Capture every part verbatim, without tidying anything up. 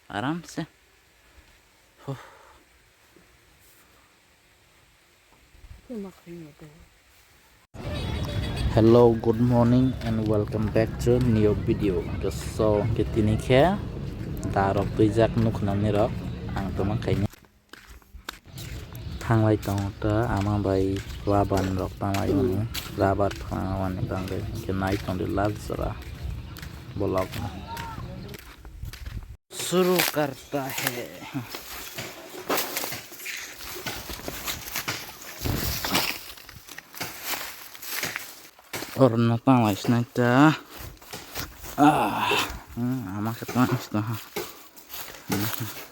Aram se. Huh. Hello, good morning and welcome back to new video. So, ke tini khe da rok twijak nukhnani rok ang tongma khaini. Thanglai tongo ta ama bai raban rok tanglaio, rabar pha wani bagwi khe nai tongdi last jora vlog no. Shuru karta hai. Oro no tanglai sinai ta. Ah, hmm, ama khe tanglai sinai ha. Hmm.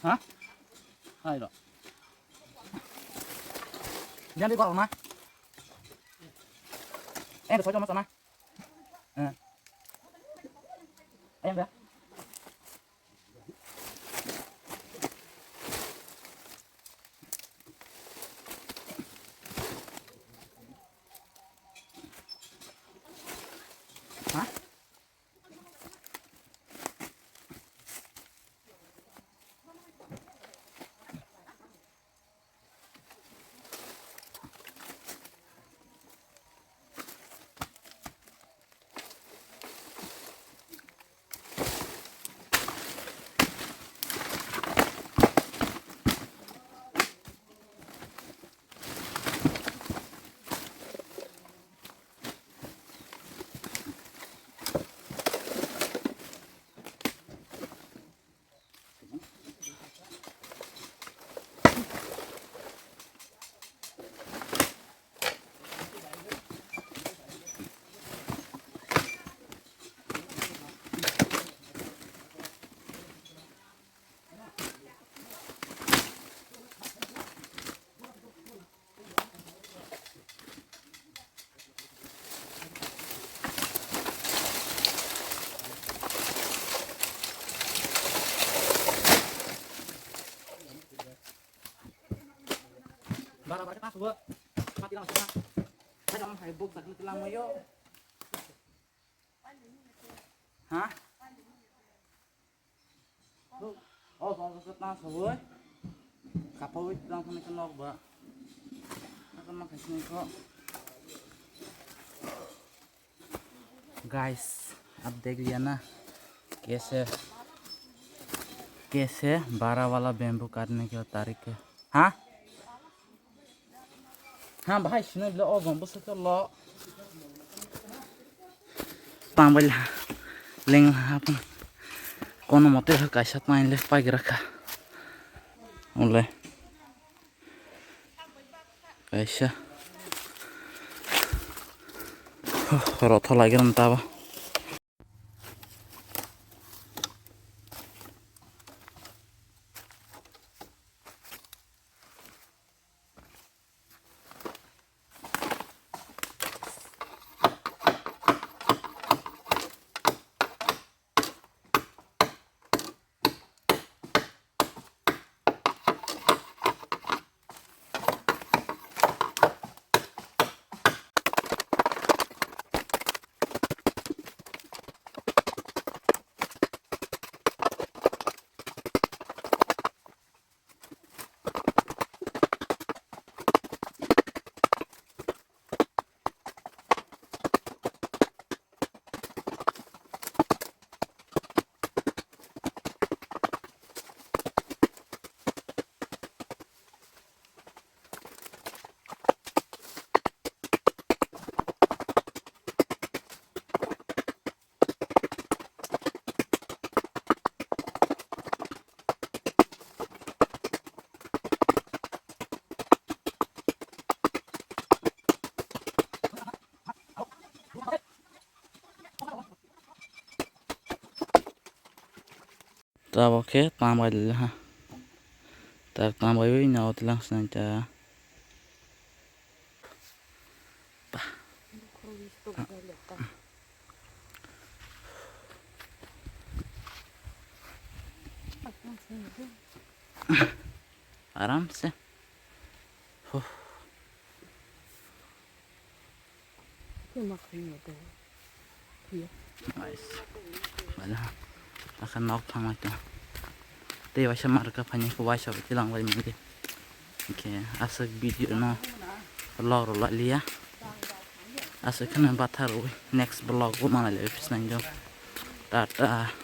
Ha? Hai ro. Jangan di bawah, Ma. Eh, ada saja, Mas, sana. Eh. Ayam dah. Hah? Bara bara kita subuh. Mati lang subuh. Saya jangan hai buk sakit lang mayo. Hah? Oh, kau suka tang subuh. Kapau itu lang punya kenok ba. Akan makan sini kok. Guys, आप देख लिया ना, कैसे, कैसे बड़ा वाला bamboo काटने का तरीका। हाँ? हाँ भाई, सुनो, लो, ओ bamboo से तो लो। Tangbai la, leng la, apa? Kono mote kaisa tang le paigra kha. Ule. Kaisa. Rotho lagir taba. Tabok khe tang bai le ha. Tar tang bai wi na o tilang sna ta. Aram se. Huh. Nice. Wala. Aka nok thangma to. Tei waisa marka phani ko waisa tilang bai mide. Oke, aswk video no log rw liya. Aswk kheno bathar rw next vlog o manai le pis nang do. Tata.